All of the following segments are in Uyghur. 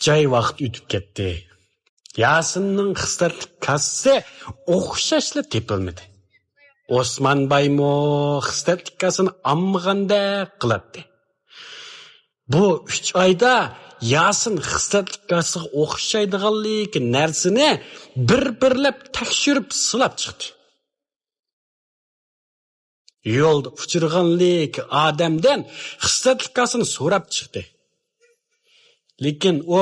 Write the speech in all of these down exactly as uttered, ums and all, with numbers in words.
ئۈچ ئاي ۋاقىت ئۆتۈپ كەتتى. ياسىننىڭ خىسلەتلىك كاسىسى ئوخشاشلا تېپىلمىدى. ئوسمانبايمۇ خىسلەتلىك كاسىنى ئالمىغاندەك قىلاتتى. بۇ ئۈچ ئايدا ياسىن خىسلەتلىك كاسىغا ئوخشايدىغانلىكى نەرسىنى بىر-بىرلەپ تەكشۈرۈپ سىلاپ چىقتى. يولدا ئۇچرىغانلىكى ئادەمدىن خىسلەتلىك كاسىنى سوراپ چىقتى. لېكىن ئۇ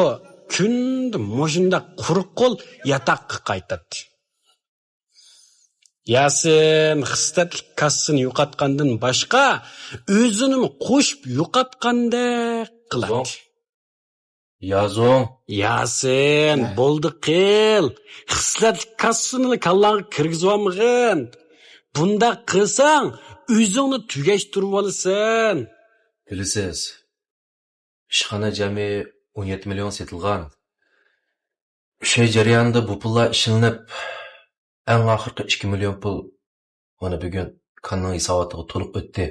كۈندە مۇشۇنداق قۇرۇق قول ياتاققا قايتاتتى. ياسىن خىسلەتلىك كاسىنى يوقاتقاندىن باشقا، ئۆزىنىمۇ قوشۇپ يوقاتقاندەك قىلاتتى. يازۇڭ. ياسىن، ھە؟ بولدى قىل. خىسلەتلىك كاسىنىلا كاللاڭغا كىرگۈزۈۋالمىغىن. بۇنداق قىلساڭ، ئۆزۈڭنى تۈگەشتۈرۈۋالىسەن. بىلىسىز، ئىشخانا جەمئىي ئون يەتتە مىليون سېتىلغان. ئۈچ ئاي جەريانىدا بۇ پۇللار ئىشلىنىپ، ئەڭ ئاخىرقى ئىككى مىليون پۇل مانا بۈگۈن كاننىڭ ھېساباتىغا تولۇپ ئۆتتى.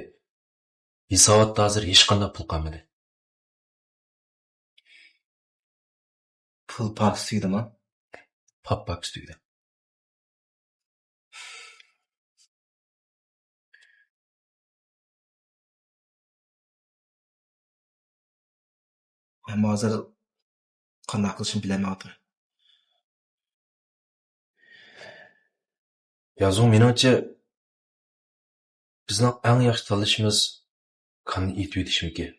ھېساباتتا ھازىر ھېچقانداق پۇل قالمىدى. پۇل پاكىسى تۈگىدىما؟ پاپ پاكىسى تۈگىدى. ئەمما ھازىر قانداق قىلىشنى بىلەلمەيۋاتىمەن. يازۇڭ، مېنىڭچە، بىزنىڭ ئەڭ ياخشى تاللىشىمىز كاننى ئېتىۋېتىشمىكىن؟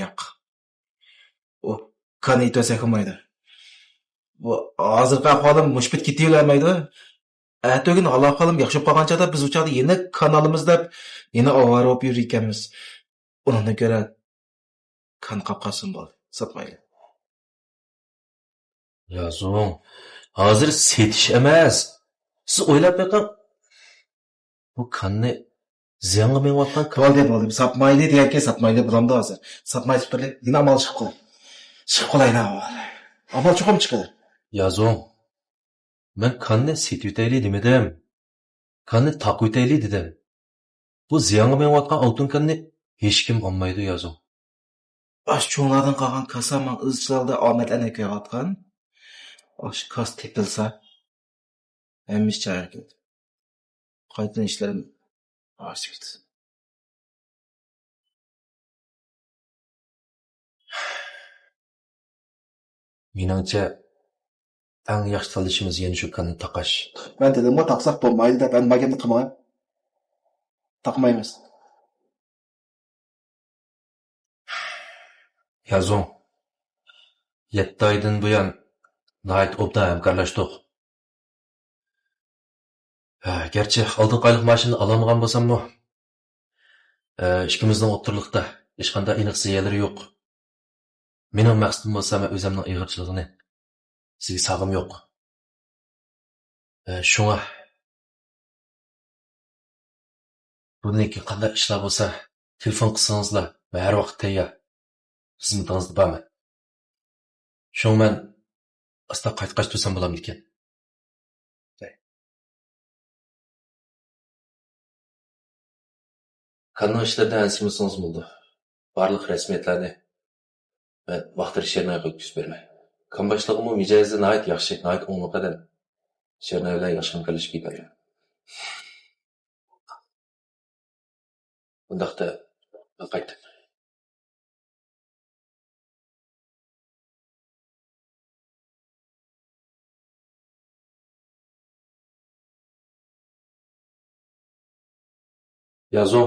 ياق. ئۇ كان ئېتىۋەتسەك بولمايدۇ. بۇ ھازىرقى ئەھۋالىم مۇشۇ پېتى كېتىۋېرەلمەيدۇ. ئەتىگۈن ھال-ئەھۋالىم ياخشى بولۇپ قالغان چاغدا بىز ئۇ چاغدا يەنە كان ئالىمىز دەپ، يەنە ئاۋارە بولۇپ يۈرىدىكەنمىز. ئۇنىڭدىن كۆرە كان قاپقالسىمۇ بولدى، ساتمايلى. يازۇڭ، ھازىر سېتىش ئەمەس. سىز ئويلاپ بېقىڭ. بۇ كاننى زىيانغا مېڭىۋاتقان كان. بولدى، بولدى. ساتمايلى دېگەنكەن، ساتمايلى بولامدۇ ھازىر؟ ساتماي تۇرۇپ تۇرلى. يەنە ئامال چىقىپ قالاي. چىقىپ قالايلا ئامال. ئامال چوقۇم چىقىدۇ. يازۇڭ، مەن كاننى سېتىۋېتەيلى دېمىدىم. كاننى تاقىۋېتەيلى دېدىم. بۇ زىيانغا مېڭىۋاتقان ئالتۇن كاننى ھېچكىم ئالمايدۇ، يازۇڭ. ئاشۇ چوڭلاردىن قالغان كاسا ماڭا ئىزچىل ھالدا ئامەتلەرنى ئەكېلىۋاتقان. ئاشۇ كاسا تېپىلسا، ھەممە ئىش جايىغا كېلىدۇ. قايتىدىن ئىشلىرىم ئاشىپ كېتىدۇ. مېنىڭچە، ئەڭ ياخشى تاللىشىمىز يەنە شۇ كاننى تاقاش. مەن دېدىمغۇ، تاقىساق بولمايدۇ دەپ، ئەمدى ما گەپنى قىلماڭ. تاقىمايمىز. يازۇڭ، يەتتە ئايدىن بۇيان ناھايىتى ئوبدان ھەمكارلاشتۇق. ھە، گەرچە ئالدىنقى ئايلىق مائاشىمنى ئالالمىغان بولساممۇ، ئىككىمىزنىڭ ئوتتۇرىلىقتا ھېچقانداق ئېنىق زىيەلىرى يوق. مېنىڭ مەقسىتىم بولسا، مەن ئۆزۈمنىڭ ئېغىرچىلىقىنى سىزگە سالغۇم يوق. ئە، شۇڭا بۇندىن كېيىن قانداق ئىشلار بولسا، تېلېفون قىلسىڭىزلا، مەن ھەر ۋاقىت تەييار. خىزمىتىڭىزدە بارمەن. شۇڭا مەن ئاستا قايتقاچ تۇرسام بولامدىكىن؟ كاننىڭ ئىشلىرىدىن ئەنسىرىمىسىڭىز بولىدۇ. بارلىق رەسمىيەتلەرنى مەن ۋاقتىدا شېرىنايغا ئۆتكۈزۈپ بېرىمەن. كان باشلىقىمۇ مىجەزى ناھايىتى ياخشى، ناھايىتى ئوڭلۇق ئادەم. شېرىناي بىلەن ياخشى ھەمكارلىشىپ كېتەلەيمەن. ئۇنداقتا، مەن قايتتىم. يازۇڭ.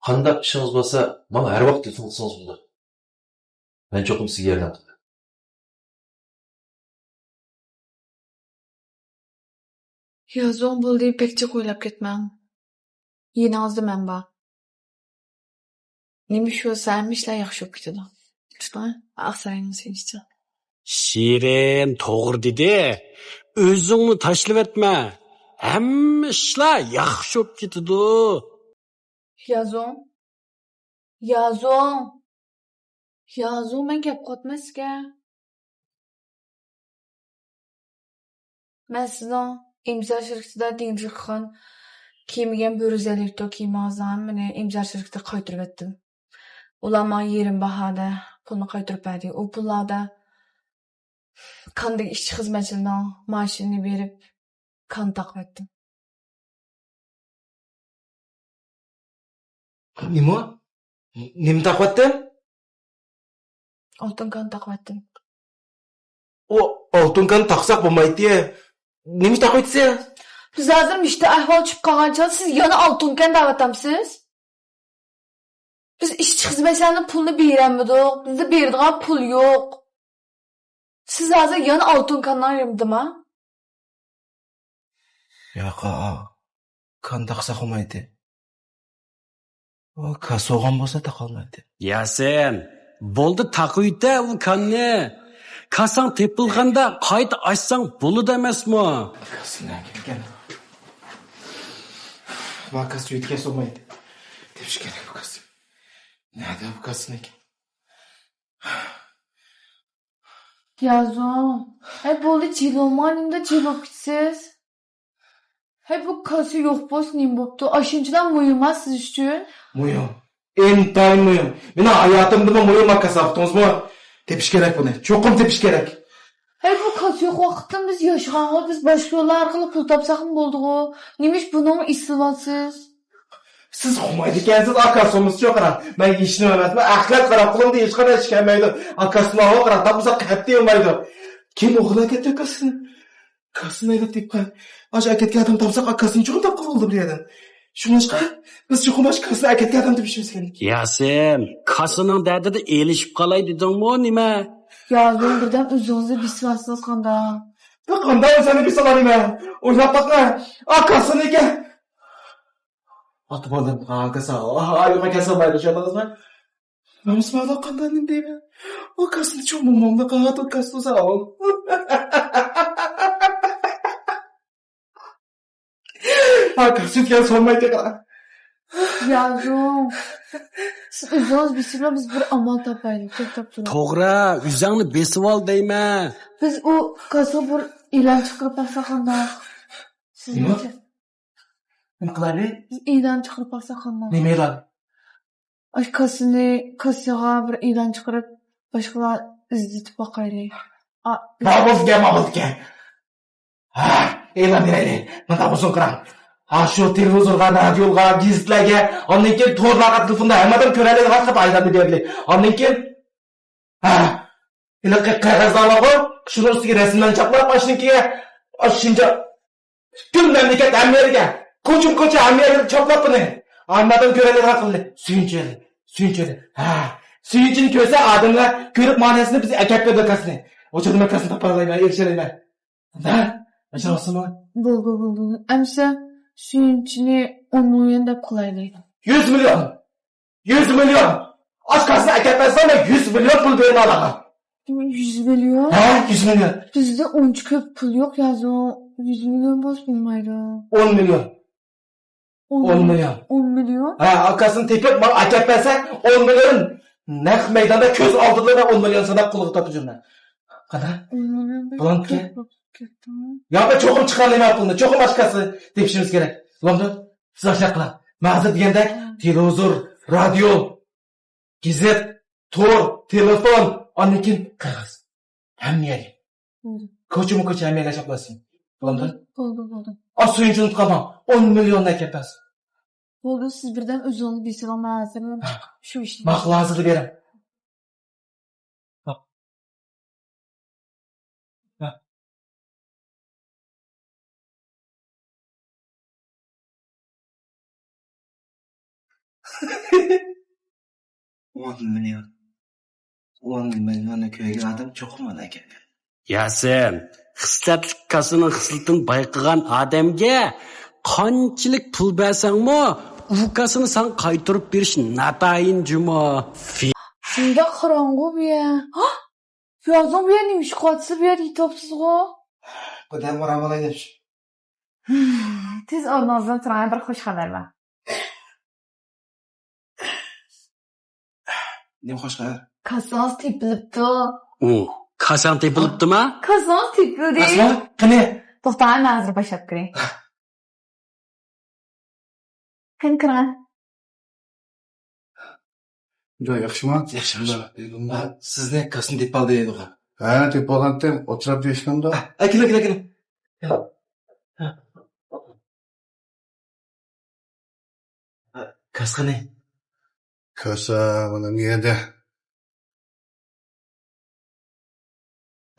قانداق ئىشىڭىز بولسا، ماڭا ھەر ۋاقىت تېلېفون قىلسىڭىز بولىدۇ. مەن چوقۇم سىزگە ياردەم قىلىمەن. يازۇڭ، بولدى، بەك جىق ئويلاپ كەتمەڭ. يېنىڭىزدا مەن بار. نېمە ئىش بولسا، ھەممە ئىشلار ياخشى بولۇپ كېتىدۇ. تۇتۇڭ، ئاقساراينىڭ سېلىشىچە. شېرىن توغرا دېدى. ئۆزۈڭنى تاشلىۋەتمە. ھەممە ئىشلار ياخشى بولۇپ كېتىدۇ. يازۇڭ. يازۇڭ. يازۇڭ، مەن گەپ قىلىۋاتىمەن سىزگە. مەن سىزنىڭ ئىمزا شىركىتىدە دېگىنىڭىزگە قىلغان كىيمىگەن بۆرۈزەلىكتۇ كىيىمىڭىزنىڭ ھەممىنى ئىمجار شىركىتىگە قايتۇرۇۋەتتىم. ئۇلار ماڭا يېرىم باھادا پۇلنى قايتۇرۇپ بەردى. ئۇ پۇللاردا كاندىكى ئىشچى خىزمەتچىلىرىنىڭ مائاشىنى بېرىپ، كان تاقىۋەتتىم. نېمە؟ نېمە تاقىۋەتتىڭ؟ ئالتۇن كان تاقىۋەتتىم. ئۇ ئالتۇن كان تاقىساق بولمايتتى. نېمە تاقىۋېتىسەن؟ بىز ھازىر مۇشۇ ئەھۋال چۈشۈپ قالغان چاغدا سىز يەنە ئالتۇن كان دەۋاتامسىز؟ بىز ئىشچى خىزمەتچىلەرنىڭ پۇلىنى بېرەلمىدۇق. بىزدە بېرىدىغان پۇل يوق. سىز ھازىر يەنە ئالتۇن كاننىڭ يېنىدىما؟ ياق، ئا، كان تاقىساق بولمايتتى. ئۇ كاسا بولغان بولسا تاقالمايتتى. ياسىن، بولدى، تاقىۋېتە ئۇ كاننى. كاساڭ تېپىلغاندا قايتا ئاچساڭ بولىدۇ ئەمەسمۇ؟ كاسا نەگە كەتكەن؟ ما كاسا ئۆيدە كەلسە بولمايتتى. تېپىش كېرەك بۇ كاسا. نەدە بۇ كاسا نەگە؟ يازۇڭ. ھەي، بولدى، جىلىۋالماڭ، نېمىدە جىلىۋاپ كېتىسىز؟ ھەي، بۇ كاسا يوق بولسا نېمە بوپتۇ؟ ئاشۇنچىلا مۇھىمما سىز ئۈچۈن؟ مۇھىم. ئىنتايىن مۇھىم. مېنىڭ ھاياتىمدىمۇ مۇھىم كاسا، ئۇقتىڭىزمۇ؟ تېپىش كېرەك بۇنى. چوقۇم تېپىش كېرەك. ھەي، بۇ كاسا يوق ۋاقىتتا بىز ياشىغانغۇ، بىز باشقا يوللار ئارقىلىق پۇل تاپساقمۇ بولدىغۇ. نېمىش بۇنىڭغا ئېسىلىۋالىسىز؟ سىز ئۇقمايدىكەنسىز، ئاكا سومىسى يوق قارا. مەن ھېچنېمە ئەمەسمەن، ئەخلەت قارا، قولۇمدا ھېچقانداق ئىش كەلمەيدۇ. ئاكا سوماغا قارا، تاپمىسا قەتئىي بولمايدۇ. كىم ئوغرىلاپ كەتتى كاسىنى؟ كاسىنى ئېلىپ تېپقان. ئاشۇ ئەكەتكەن ئادەم تاپساق، ئاكاسىنى چوقۇم تاپقىلى بولىدۇ بۇ يەردىن. شۇڭلاشقا، بىز چوقۇم ئاشۇ كاسىنى ئەكەتكەن ئادەم تېپىشىمىز كېرەك. ياسىن، كاسىنىڭ دەردىدە ئېلىشىپ قالاي دېدىڭمۇ نېمە؟ يا، بۇنى بىردەم ئۆزىڭىزنى بېسىۋالسىڭىز قانداق؟ بۇ قانداق ئۆزۈمنى بېسىۋالىمەن؟ ئويلاپ باقما. ئاكاسىنىكەن. ئاتا بالام، ئاكاسا، ئايىغا كەلسە مايدا چاتىڭىزمۇ؟ نامۇس بالا قانداق نېمە دەيمەن؟ ئاكاسىنى چوڭ مومامدا قاغات ئاكاسى تۇرسا ئاۋام. ئاكاسى ئۆتكەن سولمايتتى. يازۇڭ. سىز ئۆزىڭىز بېسىۋېلىڭ، بىز بىر ئامال تاپايلى. توختاپ تۇرۇڭ. توغرا، ئۆزۈڭنى بېسىۋال دەيمەن. بىز ئۇ كاسىغا بىر ئېلان چىقىرىپ باقساق قانداق؟ نېمە؟ سىزنىڭچە؟ نېمە قىلايلى؟ بىز ئېلان چىقىرىپ باقساق قانداق؟ نېمە ئېلان؟ ئاشۇ كاسىنى، كاسىغا بىر ئېلان چىقىرىپ، باشقىلار ئىزدىتىپ باقايلى. ئا، ما بولسىكەن، ما بولسىكەن. ھا، ئېلان بېرەيلى. مۇنداق بولسۇن قاراڭ. ھا، شۇ تېلېۋىزورغا، رادىيوغا، گېزىتلەرگە، ئاندىن كېيىن تورلارغا، تېلېفوندا ھەممە ئادەم كۆرەلەيدىغان قىلىپ ئېلاننى بېرەيلى. ئاندىن كېيىن، ھا، ھېلىقى قەغەزلەر بارغۇ، شۇنىڭ ئۈستىگە رەسىملەرنى چاپلاپ، ئاشۇنىڭكىگە، ئاشۇ شىنجاڭ پۈتۈن مەملىكەت ھەممە يەرگە، كوچىمۇ كوچا ھەممە يەرگە چاپلاپ بۇنى. ھەممە ئادەم كۆرەلەيدىغان قىلدى. سۆيۈنچ ئېلى، سۆيۈنچ ئېلى. ھە، سۆيۈنچنى كۆرسە ئادەملەر كۆرۈپ مانىسىنى بىز ئەكەپ بېرىدۇ كاسىنى. ئوچۇرما كاسىنى تاپالايمەن، ئېرىشەلەيمەن. ھە؟ ئاشۇ راستمۇ؟ بولدى، بولدى. ئەمسە سۆيۈنچنى ئون مىليون دەپ قىلايلى. يۈز مىليون! يۈز مىليون! ئاشۇ كاسىنى ئەكەپ بەرسەڭ، مەن يۈز مىليون پۇل بېرىمەن ئۇلارغا. يۈز مىليون؟ ھە، يۈز مىليون. بىزدە ئۇنچە كۆپ پۇل يوق، يازۇ. يۈز مىليون بولسا بولمايدۇ. ئون مىليون. ئون، ئون مىليون. ئون مىليون؟ ھە، ئاكاسىنى تېپىپ، ماڭا ئەكەپ بەرسە، ئون مىليون نەق مەيداندا كۆز ئالدىدا مەن ئون مىليون ساناپ قولغا تاپشۇرىمەن. قانداق؟ ئون مىليون بىر بولامدىكەن؟ كۆپ بولۇپ كەتتىمۇ؟ يا، مەن چوقۇم چىقىرالايمەن پۇلنى، چوقۇم ئاشۇ كاسىنى تېپىشىمىز كېرەك. بولامدۇ؟ سىز ئاشۇنداق قىلىڭ. مەن ھازىر دېگەندەك، ھە، تېلېۋىزور، رادىيو، گېزىت، تور، تېلېفون، ئاندىن كېيىن قەغەز. ھەممە يەرگە. بولدى. كوچىمۇ كوچا ھەممە يەرگە چاپلاسۇن. بولامدۇ؟ بولدى، بولدى. ئا، سۆيۈنچنى ئۇنتۇپ قالماڭ. ئون مىليوننى ئەكەپ بەرسۇن. بولدى، سىز بىردەم ئۆزىڭىزنى بېسىۋېلىڭ، مەن ھازىر ھە. شۇ ئىشنى. ماقۇل، ھازىرلا بېرەم. ھە. ھە. ئون مىليون. ئون مىليوننى كۆرگەن ئادەم چوقۇم ئۇنى ئەكەلگەن. ياسىن، خىسلەتلىك كاسىنىڭ خىسلىتىنى بايقىغان ئادەمگە قانچىلىك پۇل بەرسەڭمۇ، ئۇ كاسىنى ساڭا قايتۇرۇپ بېرىش ناتايىن جۇمۇ. شۇنداق قاراڭغۇ بۇ يەر. ھا! يازۇڭ بۇ يەر نېمە ئىش قىلىۋاتىسىز؟ بۇ يەردە يېتىۋاپسىزغۇ؟ بۇ دەم ئورام ئالاي دەپ. تېز ئورنىڭىزدىن تۇرۇڭ، بىر خوش خەۋەر بار. نېمە خوش خەۋەر؟ كاسىڭىز تېپىلىپتۇ. ئۇ، كاساڭ تېپىلىپتۇما؟ كاسىڭىز تېپىلدى. راستمۇ؟ قېنى؟ توختاڭ، مەن ھازىر باشلاپ كىرەي. قېنى كىرىڭە. جاي ياخشىمۇ؟ ياخشى، ياخشى. سىزنى كاسسىدىن تېپىپ ئالدى دېدىغۇ. ھە، تېپىپ ئالغانتىم. ئولتۇراپ دېيىشكەندۇ. ھە، ئەكېلىڭ، ئەكېلىڭ، ئەكېلىڭ. كاسا قېنى؟ كاسا مانا نېرىدە.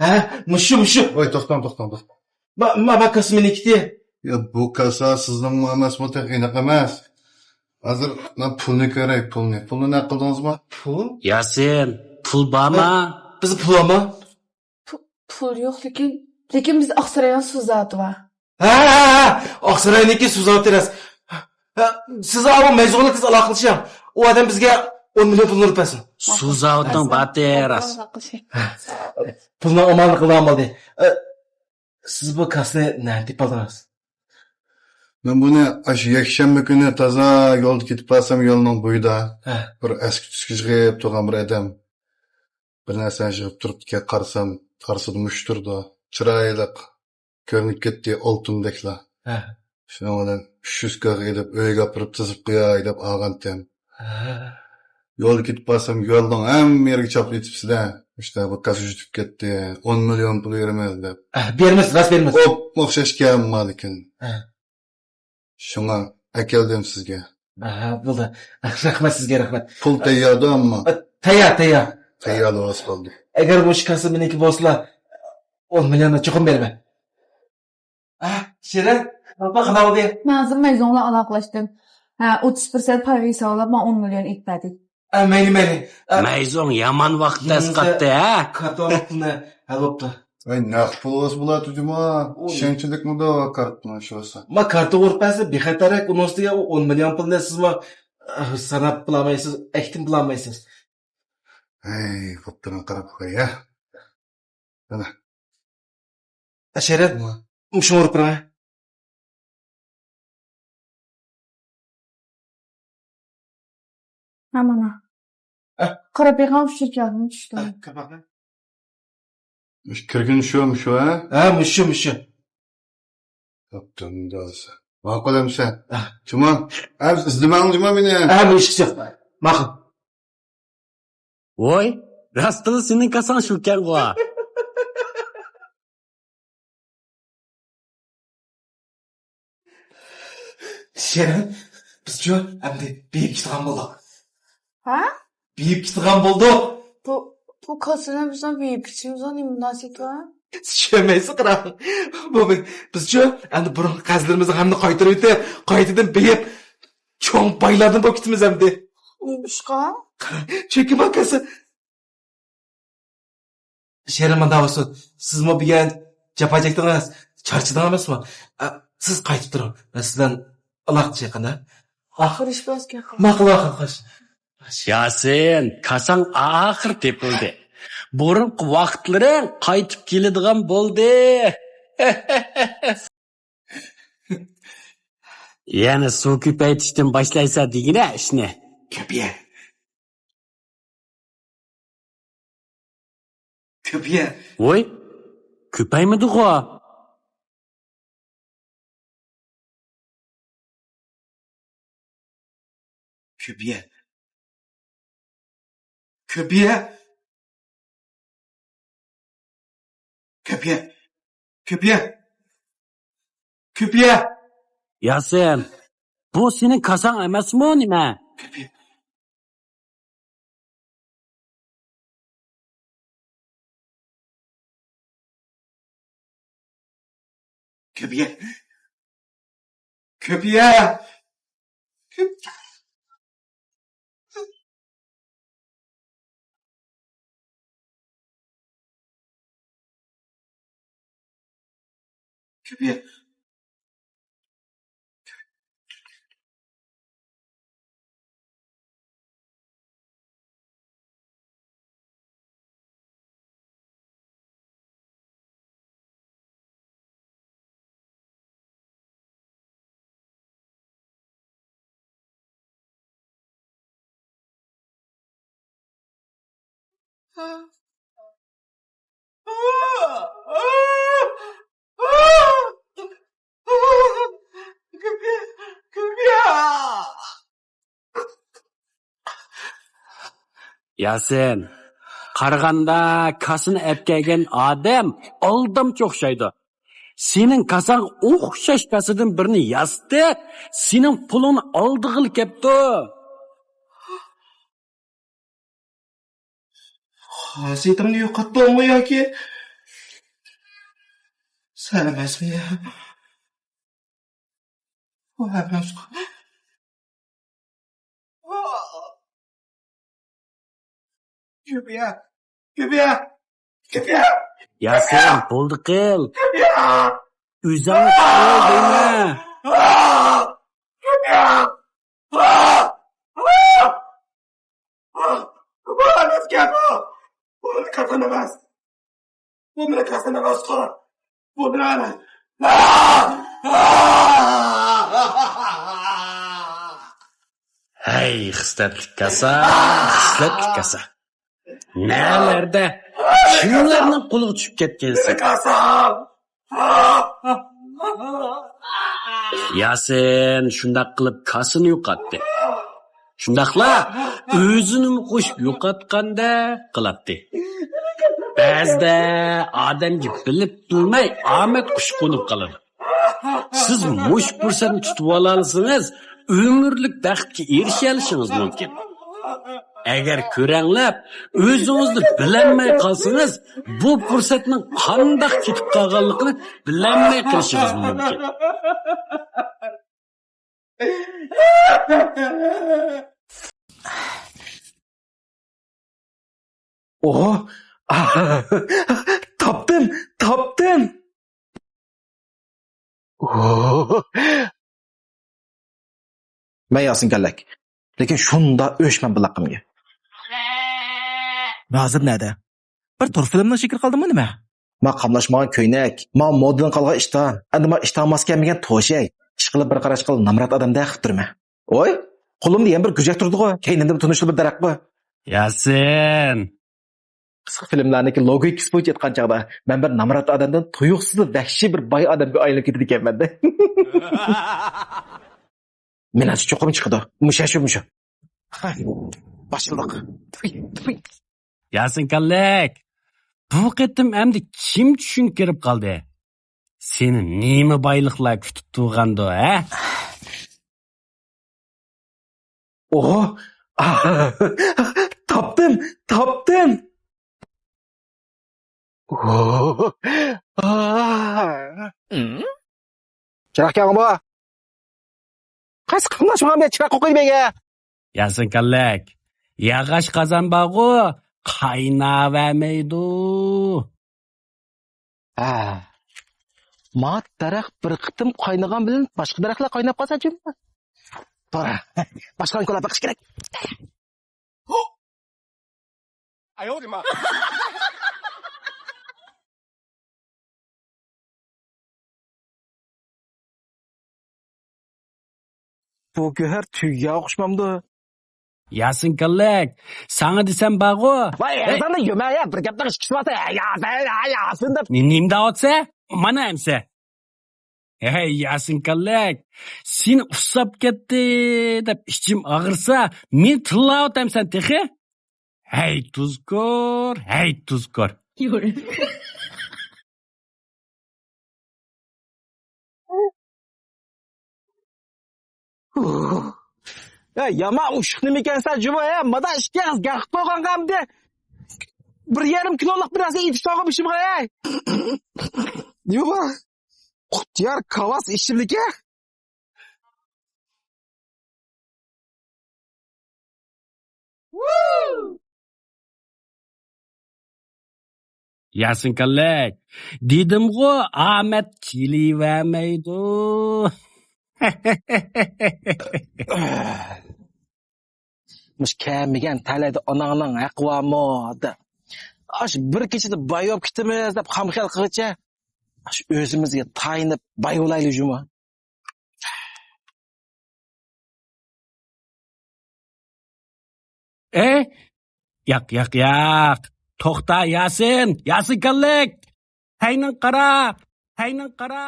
ھە، مۇشۇ، مۇشۇ. ۋاي، توختاڭ، توختاڭ، توختاڭ. ما، ما، ما كاسا مېنىڭكى. يا، بۇ كاسا سىزنىڭمۇ ئەمەسمۇ، تېخى ئېنىق ئەمەس. ھازىر مەن پۇلنى كۆرەي، پۇلنى. پۇلنى نەق قىلدىڭىزمۇ؟ پۇل؟ ياسىن، پۇل بارمۇ؟ بىز پۇل بارمۇ؟ پۇ-، پۇل يوق، لېكىن، لېكىن بىز ئاقساراينىڭ سۇ زاۋۇتى بار. ھە، ھە، ھە، ئاقساراينىڭكى سۇ زاۋۇتى راست. ھە، سىز ئاۋۇ مەيزۇڭ بىلەن تېز ئالاقىلىشىڭ. ئۇ ئادەم بىزگە ئون مىليون پۇلنى ئۇرۇپ بەرسۇن. سۇ زاۋۇتىنىڭ باتى راست. پۇلنىڭ ئامالىنى قىلىدىغان بولدى. ئە، سىز بۇ كاسىنى نەدە تېپىپ ئالدىڭىز؟ مەن بۇنى ئاشۇ يەكشەنبە كۈنى تازا يولدا كېتىپ بارسام، يولنىڭ بويىدا ھە. بىر ئەسكى تۈسكە يىغىپ تۇرغان بىر ئادەم بىر نەرسىنى يىغىپ تۇرۇپتىكەن، قارىسام، ئارىسىدا مۇشۇ تۇرىدۇ. چىرايلىق كۆرۈنۈپ كەتتى، ئالتۇندەكلا. ھە. شۇنىڭ بىلەن ئۈچ يۈز كويغا ئېلىپ، ئۆيگە ئاپىرىپ تىزىپ قوياي دەپ ئالغانتىم. ھە. يولدا كېتىپ بارسام، يولنىڭ ھەممە يېرىگە چاپلىۋېتىپسىلەر. ئىشتە بۇ كاسا يۈتۈپ كەتتى، ئون مىليون پۇل بېرىمىز دەپ. ھە، بېرىمىز، راست بېرىمىز. ئوپمۇ ئوخشاشكەن ئەمما لېكىن. ھە. شۇڭا ئەكەلدىم سىزگە. ھە، بولدى. رەھمەت سىزگە، رەھمەت. پۇل تەيياردۇ ئەمما. تەييار، تەييار. تەييار بولسا بولدى. ئەگەر مۇشۇ كاسا مېنىڭكى بولسىلا، ئون مىليوننى چوقۇم بېرىمەن. ئە، شېرىن، ئاپا، قانداق بولدى؟ مەن ھازىر مەيزۇڭ بىلەن ئالاقىلەشتىم. ھە، ئوتتۇز پىرسەنت پايغا ھېسابلاپ، ماڭا ئون مىليون ئېلىپ بەردى. ئە، مەيلى، مەيلى. ئە، مەيزۇڭ يامان ۋاقىتتا ئەسقاتتى، ھە؟ كارتىنىڭ پۇلىنى ھەل بوپتۇ. ئەي، نەق پۇل بولسا بولاتتى جۇما. ئوي. ئىشەنچلىكمىدۇ كارتىنىڭ شۇسا؟ ما، كارتا ئۇرۇپ بەرسە بىخەتەررەك، ئۇنىڭ ئۈستىگە ئۇ ئون مىليون پۇلنى سىزمۇ، ئە، ساناپ بولالمايسىز، ئەكتىم بولالمايسىز. ھەي، خوپتۇرۇڭ، قاراپ قوي، ھە. مانا. ئەشەرەت، مۇشۇ ئۇرۇپ بېرىڭە. ھە، مانا. ئە. قاراپ بېقىڭ، ئۇچۇر كەلدىمۇ چۈشتىمۇ. ئە، كىرىپ باقىڭ. كىرگىنى شۇ، مۇشۇ، ھە؟ ھە، مۇشۇ، مۇشۇ. ئاپتۇمدا ئالسا. ماقۇل ئەمسە. ئە. جۇما. ئە، ئىزدىمەڭ جۇما مېنى. ئە، بۇ ئىشقا چىق. ماقۇل. ۋوي، راستلا سېنىڭ كاساڭ شۇكەنغۇ. شېرىن، بىزچۇ ئەمدى بېيىپ كېتىدىغان بولدۇق. ھە؟ بېيىپ كېتىدىغان بولدۇق. بۇ، بۇ كاسىنى بىزنىڭ بېيىپ كېتىشىمىزغا نېمە مۇناسىۋىتى بار؟ چۈشەنمەيسىز، قاراڭ. بۇ بىز، بىزچۇ ئەمدى بۇرۇنقى قەرزلىرىمىزنى ھەممىنى قايتۇرۇۋېتىپ، قايتىدىن بېيىپ، چوڭ بايلاردىن بولۇپ كېتىمىز ئەمدى. نېمىشقا؟ چۈنكى ما كاسا. شېرىن، مۇنداق بولسۇن، سىزمۇ بۈگۈن جاپا چەكتىڭىز، چارچىدىڭىز ئەمەسمۇ؟ ئە، سىز قايتىپ تۇرۇڭ، مەن سىز بىلەن ئالاقىدىشىمەن، ھە؟ ئاخىر ئىش بولسا گەپ قىلىڭ. ماقۇل، ماقۇل، خوش. ياسىن، كاساڭ ئاخىر تېپىلدى. بۇرۇنقى ۋاقىتلىرىڭ قايتىپ كېلىدىغان بولدى. يەنە سۇ كۆپەيتىشتىن باشلايسەن دېگىنە ئىشنى. كۆپىيە. كۆپىيە. ۋوي، كۆپەيمىدىغۇ. كۆپىيە. كۆپىيە. كۆپىيە. كۆپىيە. كۆپىيە. ياسىن، بۇ سېنىڭ كاساڭ ئەمەسمۇ نېمە؟ كۆپىيە. كۆپىيە. كۆپىيە. كۆپىيە. ياسىن، قارىغاندا كاسىنى ئەپ كەلگەن ئادەم ئالدامچى ئوخشايدۇ. سېنىڭ كاساڭ ئوخشاش كاسىدىن بىرنى ياسىتىپ، سېنىڭ پۇلۇڭنى ئالدىغىلى كەپتۇ. خاسىيىتىمنى يوقاتتىڭمۇ ياكى؟ سەن ئەمەسمۇ يا؟ بۇ ئەمەسقۇ. كۆپىيە! كۆپىيە! كۆپىيە! ياسىن، بولدى قىل. كۆپىيە! ئۆزۈڭنى تۇتۇۋال دەيمەن. كۆپىيە! بۇ ئەمەسكەن بۇ! بۇ مېنىڭ كاسام ئەمەس! بۇ مېنىڭ كاسام ئەمەسقۇ! بۇ مېنىڭ ئەمەس! ھەي، خىسلەتلىك كاسا، خىسلەتلىك كاسا. نەلەردە، كىملەرنىڭ قولىغا چۈشۈپ كەتكەنسەن؟ مېنىڭ كاسام! ياسىن شۇنداق قىلىپ كاسىنى يوقاتتى. شۇنداقلا ئۆزىنىمۇ قوشۇپ يوقاتقاندەك قىلاتتى. بەزىدە ئادەمگە بىلىپ بىلمەي ئامەت قۇشى قونۇپ قالىدۇ. سىز مۇشۇ پۇرسەتنى تۇتۇۋالالىسىڭىز، ئۆمۈرلۈك بەختكە ئېرىشەلىشىڭىز مۇمكىن. ئەگەر كۆرەڭلەپ، ئۆزىڭىزنى بىلەلمەي قالسىڭىز، بۇ پۇرسەتنىڭ قانداق كېتىپ قالغانلىقىنى بىلەلمەي قېلىشىڭىز مۇمكىن. ئوھو! تاپتىم! تاپتىم! مەن ياسىن كاللەك. لېكىن شۇنداق ئۆچمەن بۇ لەقەمگە. مەن ھازىر نەدە؟ بىر تور فىلىمنىڭ شەكلى قالدىمۇ نېمە؟ ما قاملاشمىغان كۆينەك، ما مودىدىن قالغان ئىشتان، ئەمدى ما ئىشتان ماس كەلمىگەن توشەي. ئىشقىلىپ بىر قاراشقىلا نامرات ئادەمدەك قىلىپ تۇرىمەن. ۋاي، قولۇمدا يەنە بىر گۈرجەك تۇرىدىغۇ، كەينىمدە تونۇشلۇق بىر دەرەخ بار. ياسىن! قىسقا فىلىملەردىكى لوگىكىسى بويىچە ئېيتقان چاغدا، مەن بىر نامرات ئادەمدىن تۇيۇقسىزلا ۋەھشىي بىر باي ئادەمگە ئايلىنىپ كېتىدىكەنمەن-دە. مېنىڭچە چوقۇم چىقىدۇ. مۇشۇ، شۇ، مۇشۇ. ھە، باشلىدۇق. تۇي، تۇي. ياسىن كاللەك، بۇ قېتىم ئەمدى كىم چۈشۈڭگە كىرىپ قالدى؟ سېنى نېمە بايلىقلار كۈتۈپ تۇرغاندۇ، ھە؟ ئوھو! تاپتىم! تاپتىم! چىراغ كەڭ بۇ! قايسى قېرىنداش ماڭا بىر چىراغ قوقۇيدۇ مەيگە؟ ياسىن كاللەك، ياغاچ قازان بارغۇ، قايناۋەرمەيدۇ. ھە. ما دەرەخ بىر قېتىم قاينىغان بىلەن باشقا دەرەخلەر قايناپ قالسا جىم. توغرا. باشقىلارنى كولاپ بېقىش كېرەك. بۇ گۆھەر تۈگىگە ئوخشىمامدۇ؟ ياسىن كاللەك، ساڭا دېسەم بارغۇ. ۋاي، ھەي. ئېغىزىڭنى يۇمە يا، بىر گەپنىڭ ئىككىسى بارسا، يا، يا، يا، ياسىن دەپ. نېمە دەۋاتسە؟ مانا ئەمسە. ھەي، ياسىن كاللەك، سېنى ئۇسساپ كەتتى دەپ ئىچىم ئاغرىسا، مېنى تىللاۋاتامسەن تېخى؟ ھەي، تۇزكور، ھەي، تۇزكور. ھە، يامان ئۇششۇق نېمىكەنسەن جۇمۇ، ھە؟ مادا ئىككى ئېغىز گەپ قىلىپ قويغانغا ئەمدى بىر يېرىم كىلولۇق بىر نەرسە ئېتىپ سالغان بېشىمغا، ھەي. نېمە بار؟ قۇتيار كاۋاس ئىچىملىكى. ياسىن كاللەك، دېدىمغۇ، ئامەت كېلىۋەرمەيدۇ. مۇشۇ كەلمىگەن تەلەيدە ئاناڭنىڭ ھەققى بارمۇ دەپ. ئاشۇ بىر كېچىدە باي بولۇپ كېتىمىز دەپ خام خىيال قىلغىچە، ئاشۇ ئۆزىمىزگە تايىنىپ باي بولايلى جۇمۇ. ئەي، ياق، ياق، ياق. توختا، ياسىن، ياسىن كاللەك. ھەينىڭ قارا، ھەينىڭ قارا.